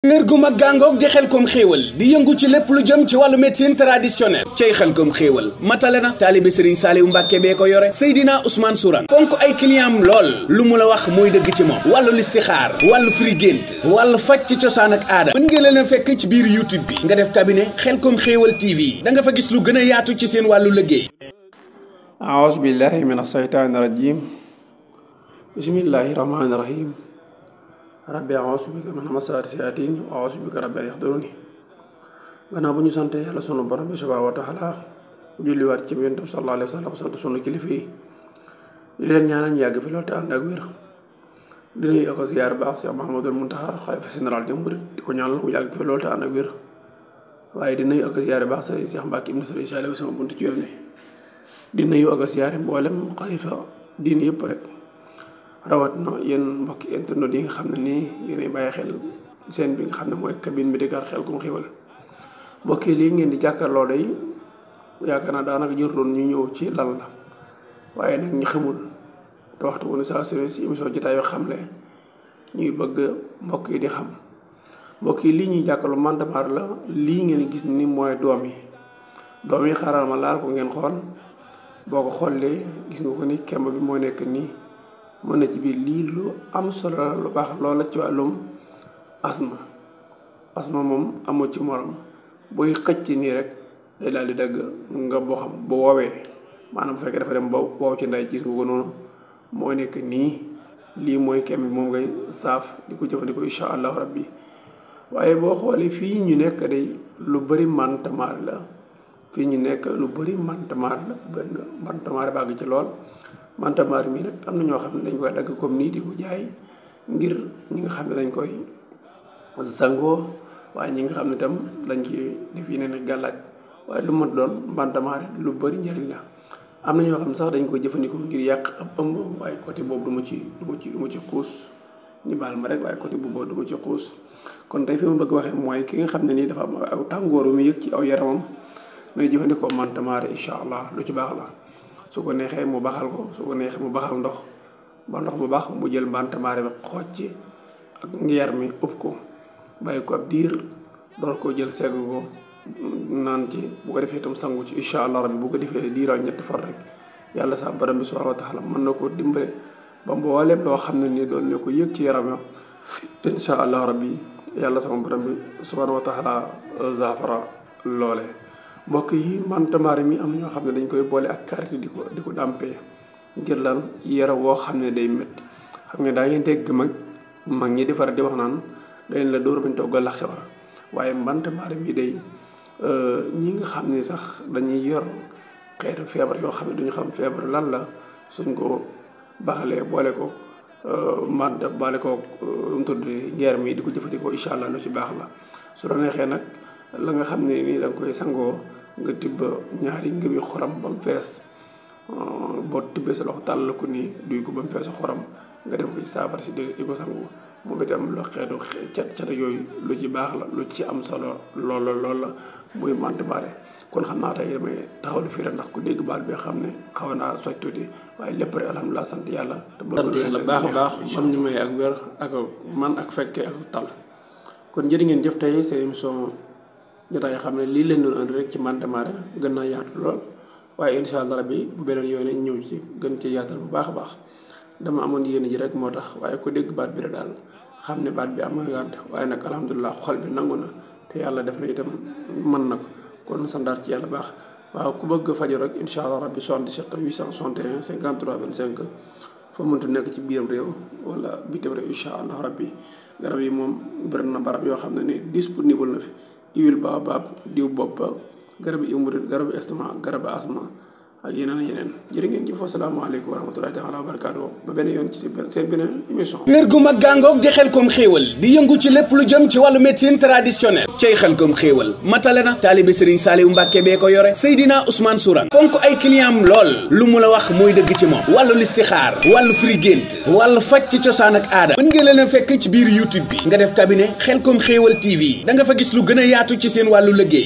kër gu mag gàngoog di Xelcom xéewal di yëngu ci lépp lu jëm ci wàllu médecine traditionnelle cay Xelcom xéewal matale na taalibe Serigne Saliou Mbàkke bee ko yore Seydina Ousmane Sourang fonk ay client am lool lu mu la wax mooy dëgg ci moom wàllu listixaar wàllu firi gént wàllu faj ci cosaan ak aada mën ngeen leen a fekk ci biir YouTube bi nga def cabinet Xelcom xéewal TV da nga fa gis lu gën a yaatu ci seen wàllu liggéey. aouzu billahi min ashaytaani rajim bismillahi rahmaani rahim rabbi a'uuzu bika min hamazaati shayaatiin wa a'uuzu bika rabbi an yahduruun gannaaw bu ñu sante yàlla sunu borom bi subhaanahu wa taala julliwaat ci yonent bi sallallahu alayhi wa sallam sant sunu kilifa yi di leen ñaanal ñu yàgg fi loolu te ànd ak wér di nuyu ak ziyaar baax Cheikh Mouhamadoul Mountakha xalifa général des mourides di ko ñaanal mu yàgg fi loolu te ànd ak wér waaye di nuyu ak ziyaar baax Serigne Cheikh Mbacke ibn Serigne Saliou sama buntu ci yoon wi di nuyu ak ziyaar mboolem xalifa diine yëpp rek rawat na yéen mbokki internet yi nga xam ne nii yéenay bàyyi xel seen bi nga xam ne mooy cabine médicale Xelcom xéewal mbokki lii ngeen di jàkkaarloo day yaakaar naa daanaka jotoon ñu ñëw ci lan la waaye nag ñu xamul te waxtu wu ne saa su si émission jotaay yoo xam ne ñuy bëgg mbokk yi di xam mbokk yi lii ñuy jàkkaarloo mandamaar la lii ngeen gis ni mooy doom yi xaaral ma laal ko ngeen xool boo ko xoolee gis nga ko ni kemb bi moo nekk nii mën na ci biir lii lu am solo la lu baax loola ci wàllum asma moom amoo ci morom booy xëcc nii rek day daal di dagg nga boo xam bu woowee maanaam bu fekkee dafa dem ba wow ci nday gis nga ko noonu moo nekk nii lii mooy kem bi moom ngay saaf di ko jëfandikoo incha allahu rabbi waaye boo xoolee fii ñu nekk day lu bëri mantamaar la fii ñu nekk lu bëri mantamaar la benn mantamaar bàgg ci lool mantamaar mii nag am na ñoo xam ne dañ koy dagg comme nii di ko jaay ngir ñi nga xam ne dañ koy sangoo waaye ñi nga xam ne tam dañ ci def yeneen ak gàllaaj waaye lu mat doon mantamaar lu bëri njëriñ la am na ñoo xam ne sax dañ koy jëfandikoo ngir yàq ab ëmb waaye côté boobu du ma ci xuus ñu baal ma rek waaye côté boobu du ma ci xuus kon tey fi ma bëgg waxee mooy ki nga xam ne nii dafa am aw tàngooru mu yëg ci aw yaramam nay jëfandikoo mantamaar incha allah lu ci baax la su ko neexee mu baxal ko su ko neexee mu baxal ndox ba ndox bu baax mu jël mantamaare bi xooj ci ak ngeer mi ëpp ko bàyyi ko ab diir door koo jël segg ko naan ci bu ko defee itam sangu ci incha allah rabbi bu ko defee diiraaw ñetti far rek yàlla sax borom bi subhanahu wa taala mën na koo dimbale ba mbooleem loo xam ne nii doon ne ko yëg ci yaram incha allah rabbi yàlla sama borom bi subhanahu wa taala zafara loole mbokk yi mantamaare mi am na ñoo xam ne dañ koy boole ak karité di ko dàmpee ngir lan yaram woo xam ne day métti xam nga daa ngeen dégg mag ñi di faral di wax naan dañ la dóor bañ toggal la xewar waaye mantamaare mi day ñi nga xam ne sax dañuy yor xeetu feebar yoo xam ne duñu xam feebar lan la suñ ko baxalee boole ko boole ko mu tudd ngeer mi di ko jëfandikoo incha allah lu ci baax la su la neexee nag la nga xam ne nii da nga koy sangoo nga tibb ñaari ngëbi xorom ba mu fees boo tibbee sa loxo tàll ko nii duy ko ba mu fees xorom nga def ko ci saafara si di ko sangu moom itam lu xeetu cat yooyu lu ci baax la lu ci am solo lool la muy mantamaare kon xam naa tey damay taxaw lu fii rek ndax ku dégg baat bi xam ne xaw naa soj tuuti waaye lépp rek alhamdulilah sant yàlla te sant yàlla baax a baax man ñu may ak wér ak man ak fekkee ak tal kon jërë ngeen jëf tey seen émission jotaay xam ne lii leen doon andi rek ci mantamaare gën naa yaatu lool waaye incha allah rabbi bu beneen yoone ñëw ci gën ci yaatal bu baax a baax dama amoon yéene ji rek moo tax waaye ko dégg baat bi rek daal xam ne baat bi am nga gànt waaye nag alhamdulilah xol bi nangu na te yàlla def na itam mën na ko kon sandaat ci yàlla baax waaw ku bëgg faju rek incha allah rabbi 77 861 53 25 fa mëntu nekk ci biiram réew wala bitim réew incha allah rabbi garab yi moom bëri na barab yoo xam ne ni disponible na fi huile baobab diw bopp garabu hémorroïde garabu estomac garabu asma ak yeneen jërë ngeen jëf asalaamaaleykum wa rahmatulahi taala wa barakaatu ba beneen yoon ci seen beneen émission. kër gu mag gàngoog di Xelcom xéewal di yëngu ci lépp lu jëm ci wàllu médecine traditionnelle cay Xelcom xéewal matale na taalibe Serigne Saliou Mbàkke bee ko yore Seydina Ousmane Sourang fonk ay client am lool lu mu la wax mooy dëgg ci moom wàllu listixaar wàllu firi gént wàllu faj ci cosaan ak aada mën ngeen leen a fekk ci biir YouTube bi nga def cabinet Xelcom xéewal TV da nga fa gis lu gën a yaatu ci seen wàllu liggéey